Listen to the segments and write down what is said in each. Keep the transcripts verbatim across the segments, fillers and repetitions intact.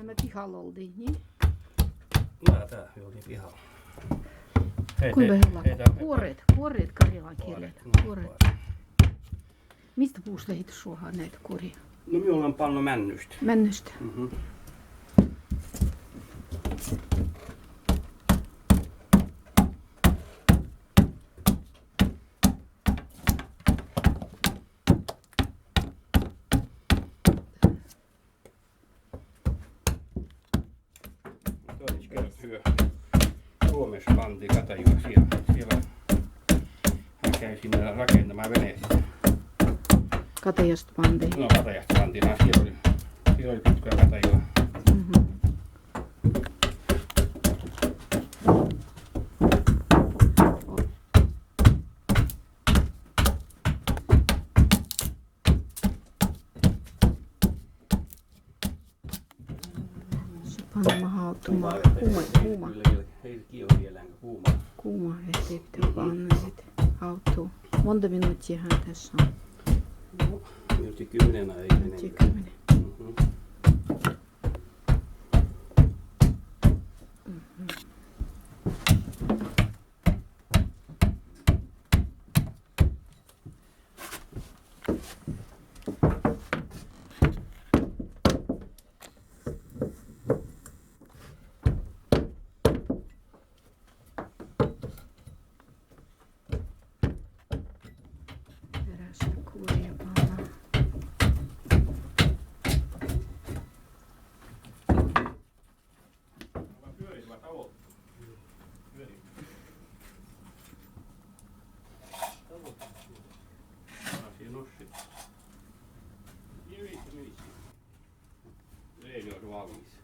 Me pihal oldii, ni? Nā, tää juuri pihal. Hei, kuinka hei, hei, tää on kuorit, kuorit karjalan kielel. Kuorit, nā, kuorit. Kuorit. Mista puust lehit suohas neet kuorit? No, mii ollaan panu männyst. Männyst. Mhm. Toinen kerta hyö. Suomessa pantiin Katajoella, siellä, siellä hän kävi sinne rakentamaan veneeseen. Katajasta pantiin. No, Katajasta pantiin, no, siellä oli, siellä oli pitkä Katajoella. Mhm. Panna hautumaan. Kuuma, kuuma. Kuuma, ettei pitää panna sit hautumaan. Monta minuuttia hän tässä on? No, minuutti kymmenen ei. Minuutti kymmenen. Mhm. Mhm. Perästä kuoria pannaan. Ei ole valmis.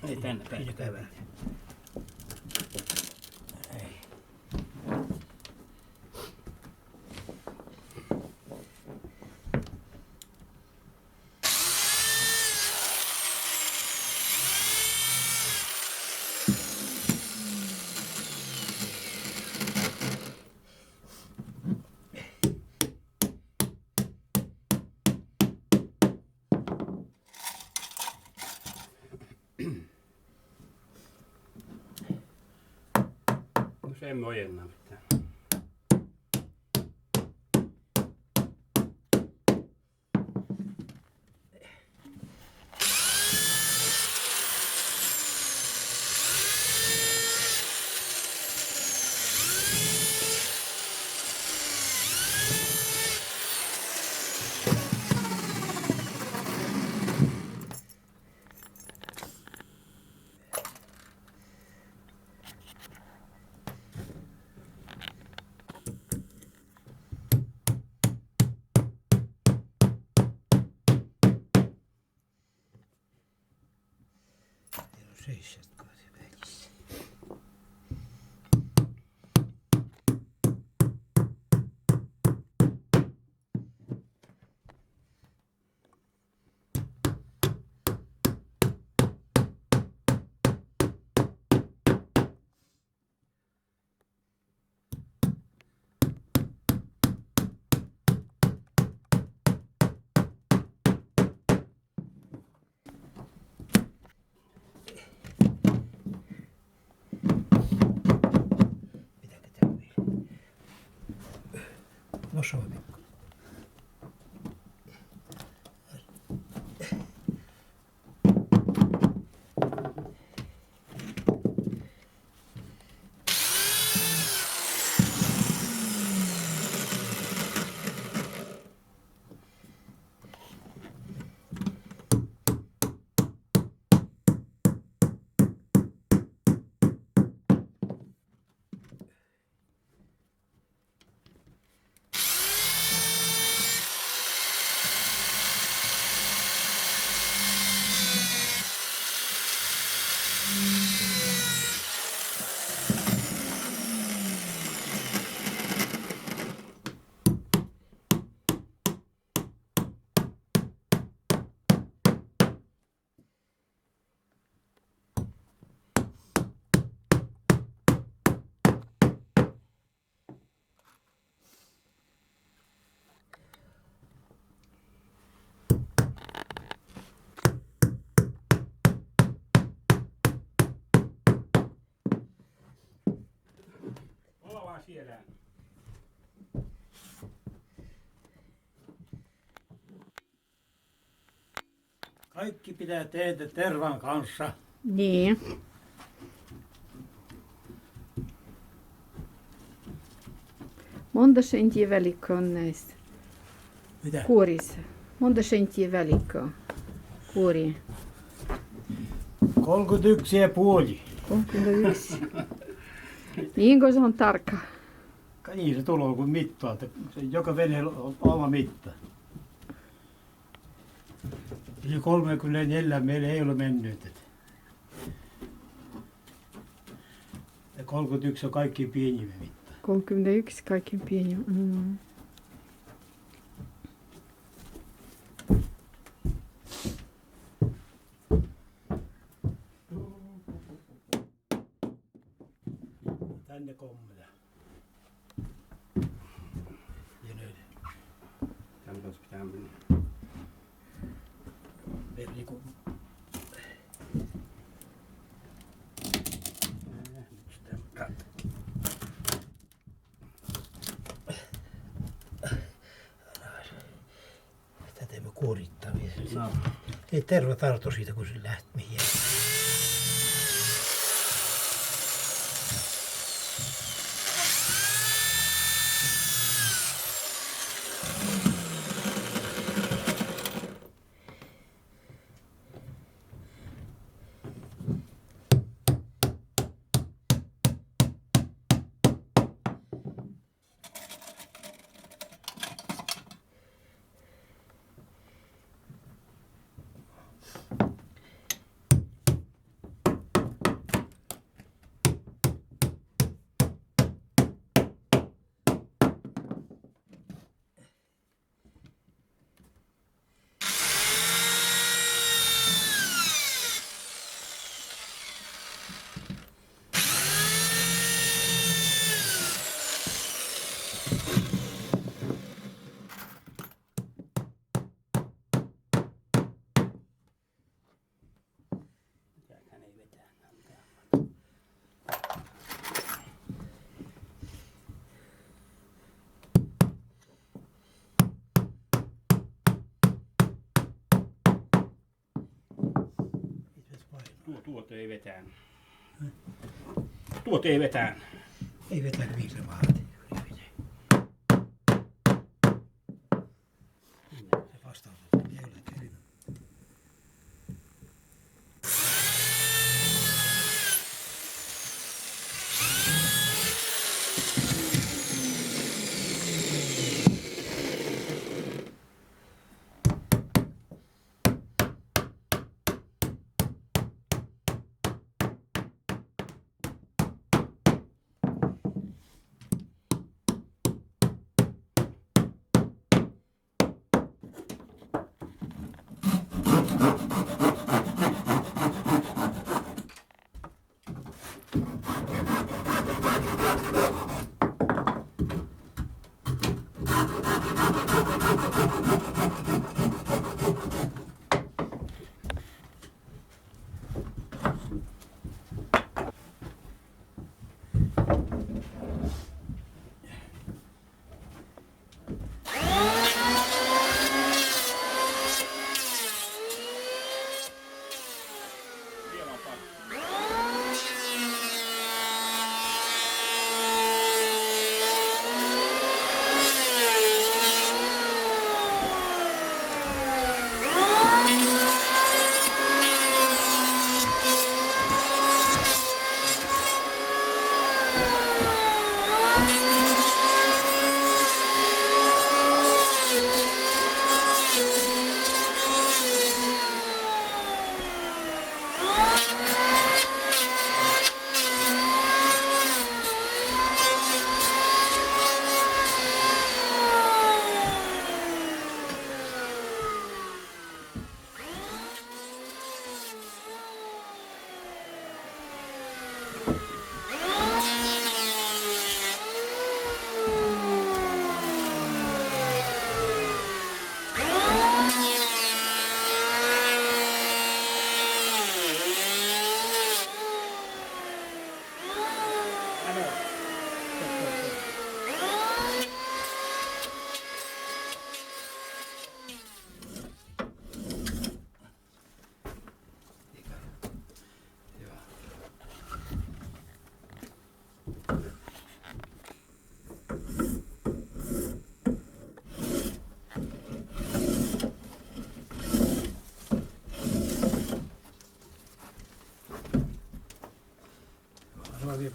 Ei tänne päin. Ei. No, sen me ojennamme. No, se on. Kaikki pitää tehdä tervan kanssa. Niin. Monta senttiä välikköä on näissä? Mitä? Kuorissa. Monta senttiä välikköä? Kuori. Kolmkymmentäyksi ja puoli. Kolmkymmentäyksi. Niin kuin se on tarkka. Ka-, niin se tuloo, kun mittaa, että se joka veneellä on oma mitta. Yli kolmeenkymmeneenneljään meillä ei ole mennyt. Ja kolmekymmentäyksi on kaikkein pienimmän mitta. Kolmekymmentäyksi kaikkein pienimmän. Mm. Tänne kommella. Ja nyt. Tän tuossa pitää mennä. Veri kun. Nyt sitten kat-, Tätä me kuorittaviin. No. Ei terva tartu siitä, kun se lähti mihin. Mitäköhän ei vetää. Tuo, tuot ei vetää. Tuot ei vetää. Ei vetää, kun viisi maati. Se vastaa. Ei ole.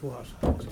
Puhas haaste.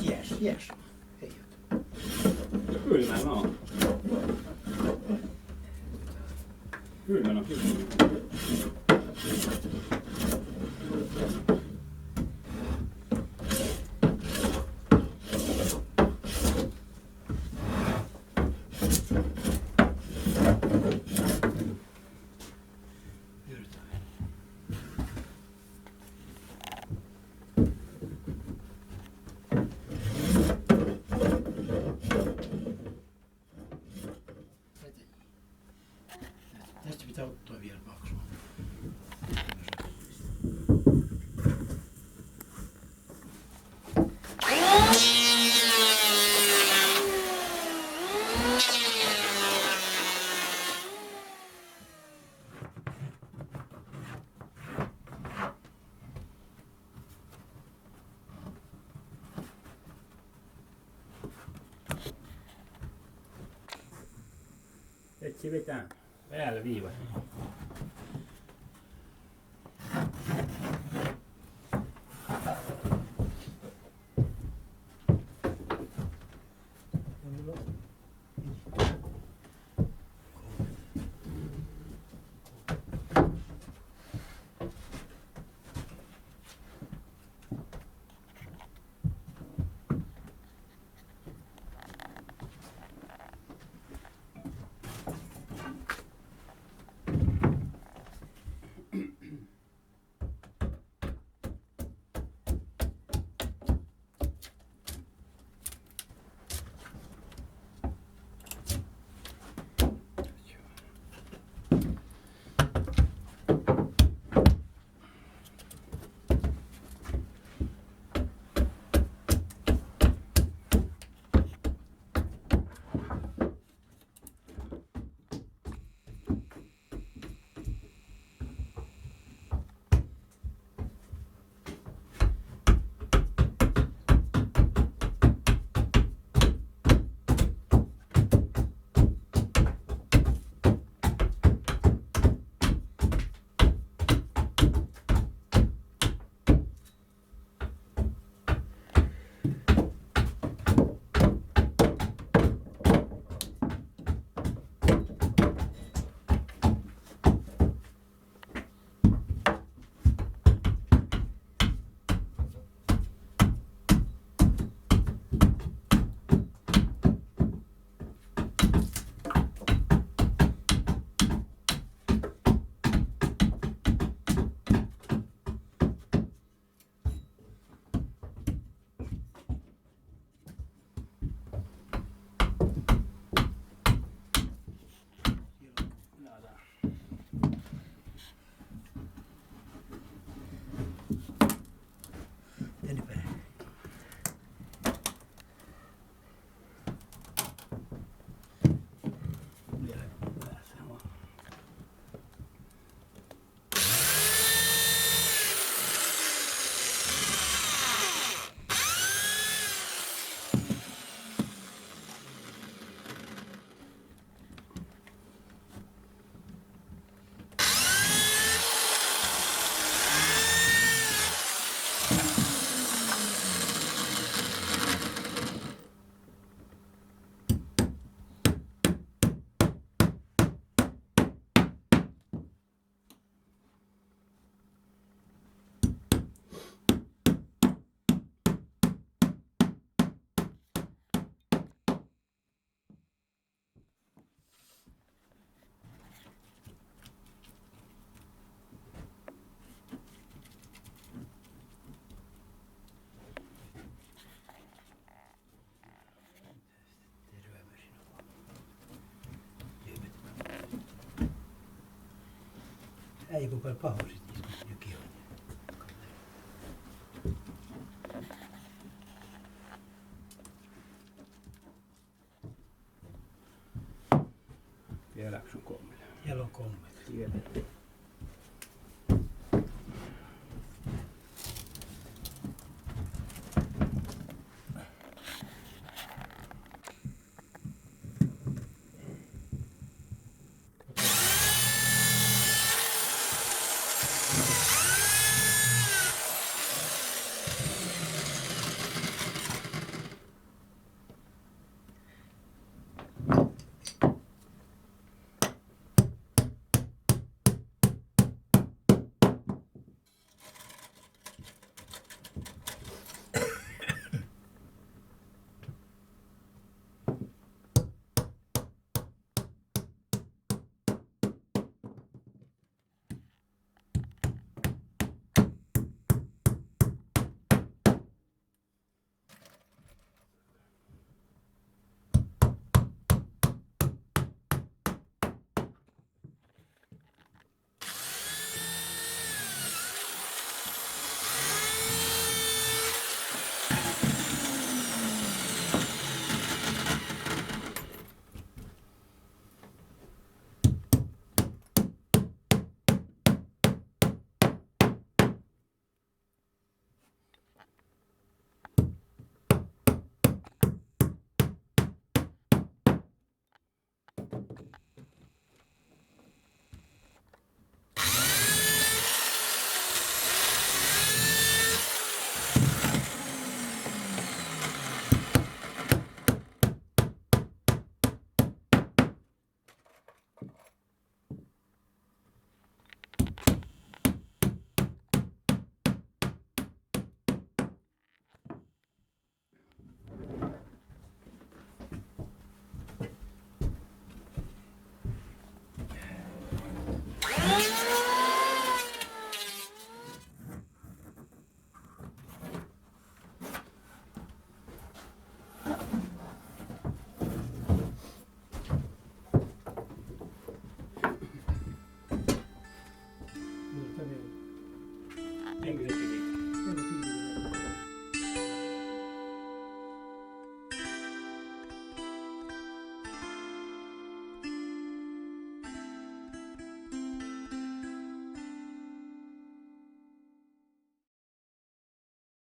Yes, yes. Hei. Kylmä on. Kylmä on, kylmä. Tästä pitää ottaa vielä paksu. Etsi vetää päälle viivat. Ei, go kal pahosit, joki on. Vieläkö sun kommel? Vieläkö on kommel? Vieläkö?